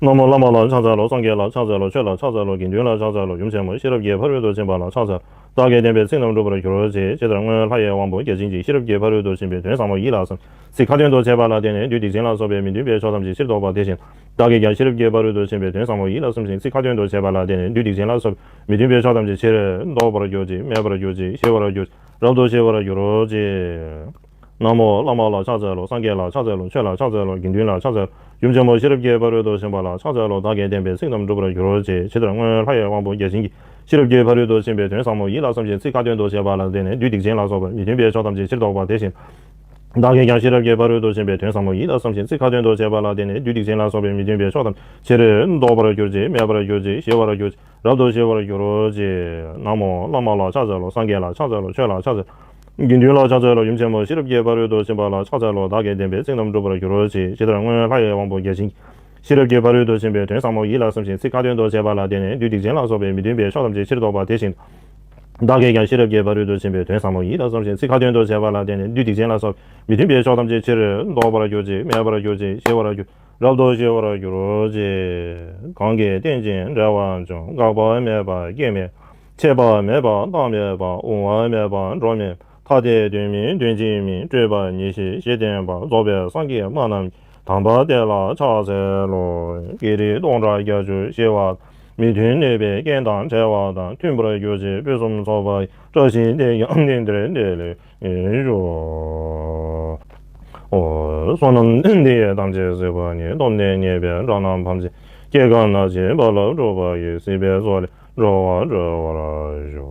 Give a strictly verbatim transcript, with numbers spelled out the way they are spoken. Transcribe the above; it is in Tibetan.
ན་མོ་བླ་མ་ལ་ཕྱག་འཚལ་ལོ། སངས་རྒྱས་ལ་ཕྱག་འཚལ་ལོ། ཆོས་ལ་ཕྱག་འཚལ་ལོ། དགེ་འདུན་ལ་ཕྱག་འཚལ་ལོ། ཡུམ་ཆེན་མོ་ཤེས་རབ་ཀྱི་ཕ་རོལ་ཏུ་ཕྱིན་པ་ལ་ཕྱག་འཚལ་ལོ། བདག་གིས་བསྟན་པའི་ཚིག་རྣམས་འགྲུབ་པར་གྱུར་ཅིག་ཇི་ལྟར་སྔོན་ལྷ་ཡི་དབང་པོ་བརྒྱ་བྱིན་གྱིས་ཤེས་རབ་ཀྱི་ཕ་རོལ་ཏུ་ཕྱིན་པའི་དོན་ཟབ་མོ་ཡིད་ལ་ཟིན། ཚིག་ཁ་ཏོན་དུ་བྱས་པ་ལ་བརྟེན་ནས་བདུད་སྡིག་ཅན་ལ་སོགས་པའི་མི་མཐུན་པའི་ཕྱོགས་ཐམས་ཅད་ཕྱིར་ཟློག་པ་དེ་བཞིན་བདག་གིས་ཀྱང་ཤེས་རབ་ཀྱི་ཕ་རོལ་ཏུ་ཕྱིན་པའི་དོན་ཟབ་མོ་ཡིད་ལ་ཟིན་ཞིང་། ཚིག་ཁ་ཏོན་དུ་བྱས་པ་ལ་བརྟེན་ནས་བདུད་སྡིག་ཅན་ལ་སོགས་པའི་མི་མཐུན་པའི་ཕྱོགས་ཐམས་ཅད་ཕྱིར་ཟློག་པར་གྱུར་ཅིག་མེད་པར་གྱུར་ཅིག་ཞི་བར་གྱུར་ཅིག་རབ་ཏུ་ཞི་བར་གྱུར་ཅིག་ན་མོ་བླ་མ་ལ་ཕྱག་འཚལ་ལོ། སངས་རྒྱས་ལ་ཕྱག་འཚལ་ལོ། ཆོས་ལ་ཕྱག་འཚལ་ལོ། དགེ་འདུན་ལ་ཕྱག་འཚལ་ལོ། ཡུམ་ཆེན་མོ་ཤེས་རབ་ཀྱི་ཕ་རོལ་ཏུ་ཕྱིན་པ་ལ་ཕྱག་འཚལ་ལོ། བདག་གིས་བསྟན་པའི་ཚིག་རྣམས་འགྲུབ་པར་གྱུར་ཅིག་ཇི་ལྟར་སྔོན་ལྷ་ཡི་དབང་པོ་བརྒྱ་བྱིན་གྱིས་ཤེས་རབ་ཀྱི་ཕ་རོལ་ཏུ་ཕྱིན་པའི་དོན་ཟབ་མོ་ཡིད་ལ་ཟིན་ཞིང་། ཚིག་ཁ་ཏོན་དུ་བྱས་པ་ལ་བརྟེན་ནས་བདུད་སྡིག་ཅན་ལ་སོགས་པ་མི་མཐུན་པའི་ཕྱོགས་ཐམས་ཅད་ཕྱིར་ཟློག་པ་དེ་བཞིན། བདག་གིས་ཀྱང་ཤེས་རབ་ཀྱི་ཕ་རོལ་ཏུ་ཕྱིན་པའི་དོན་ཟབ་མོ་ཡིད་ལ་བསམ་ཞིང་ཚིག་ཁ་ཏོན་དུ་བྱས་པ་ལ་བརྟེན་ནས་བདུད་སྡིག་ཅན་ལ་སོགས་པའི་མི་མཐུན་པའི་ཕྱོགས་ཐམས་ཅད་ཕྱིར་ཟློག་པར་གྱུར་ཅིག་མེད་པར་གྱུར་ཅིག་ཞི་བར་གྱུར་ཅིག་རབ་ཏུ་ཞི་བར་གྱུར་ཅིག་ན་མོ་བླ་མ་ལ་ཕྱག་འཚལ་ལོ། སངས་རྒྱས་ལ་ཕྱག་འཚལ་ལོ། ཆོས་ལ་ཕྱག་འཚལ་ལོ། དགེ་འདུན་ལ་ཕྱག་འཚལ་ལོ། ཡུམ་ཆེན་མོ་ཤེས་རབ་ཀྱི་ཕ་རོལ་ཏུ་ཕྱིན་པ་ལ་ཕྱག་འཚལ་ལོ། བདག་གིས་བསྟན་པའི་ཚིག་རྣམས་འགྲུབ་པར་གྱུར་ཅིག་ཇི་ལྟར་སྔོན་ལྷ་ཡི་དབང་པོ་བརྒྱ་བྱིན་གྱིས་ཤེས་རབ་ཀྱི་ཕ་རོལ་ཏུ་ཕྱིན་པའི་དོན་ཟབ་མོ་ཡིད་ལ་བསམ་ཞིང་ཚིག་ཁ་ཏོན་དུ་བྱས་པ་ལ་བརྟེན་ནས་བདུད་སྡིག་ཅན་ལ་སོགས་པའི་མི་མཐུན་པའི་ཕྱོགས་ཐམས་ཅད་ཕྱིར་ཟློག་པ་དེ་བཞིན་དུ། བདག་གིས་ཀྱང་ཤེས་རབ་ཀྱི་ཕ་རོལ་ཏུ་ཕྱིན་པའི་དོན་ཟབ་མོ་ཡིད་ལ་བསམ་ཞིང་ཚིག་ཁ་ཏོན་དུ་བྱས་པ་ལ་བརྟེན་ནས་བདུད་སྡིག་ཅན་ལ་སོགས་པའི་མི་མཐུན་པའི་ཕྱོགས་ཐམས་ཅད་ཕྱིར་ཟློག་པར་གྱུར་ཅིག་མེད་པར་གྱུར་ཅིག་ཞི་བར་གྱུར། རབ་ཏུ་ཞི་བར་གྱུར་ཅིག་གང་གིས་རྟེན་ཅིང་འབྲེལ་བར་འབྱུང་། འགག་པ་མེད་པ་སྐྱེ་མེད། ཆད་པ་མེད་པ་རྟག་མེད་པ། འོང་བ་མེད་པ་འགྲོ་མེད་པ། ཐ་དད་དོན་མིན་དོན་གཅིག་མིན། སྤྲོས་པ་ཉེར་ཞི་ཞེས་བསྟན་པ་རྫོགས་པའི་སངས་རྒྱས་སྨྲ་རྣམས་ཀྱི་དམ་པ་དེ་ལ་ཕྱག་འཚལ་ལོ། བགེགས་རིགས་སྟོང་ཕྲག་བརྒྱད་ཅུ་ཞི་བ་དང་། མི་མཐུན་གནོད་པའི་རྐྱེན་དང་བྲལ་བ་དང་། མཐུན་པར་གྱུར་ཅིག་ཕུན་སུམ་ཚོགས་པ་ཡི། བཀྲ་ཤིས་དེ་ཡང་གནས་འདིར་འདི་ལས་ཞུ། ཨོ། བསོད་ནམས་འདི་ཡིས་ཐམས་ཅད་གཟིགས་པ་ཉིད། ཐོབ་ནས་ཉེས་པའི་དགྲ་རྣམས་ཕམ་བྱས། སྐྱེ་རྒ་ན་འཆིའི་རྦ་རླབས་འཁྲུགས་པ་ཡི། སྲིད་པའི་མཚོ་ལས་འགྲོ་བ་སྒྲོལ་བར་ཤོག།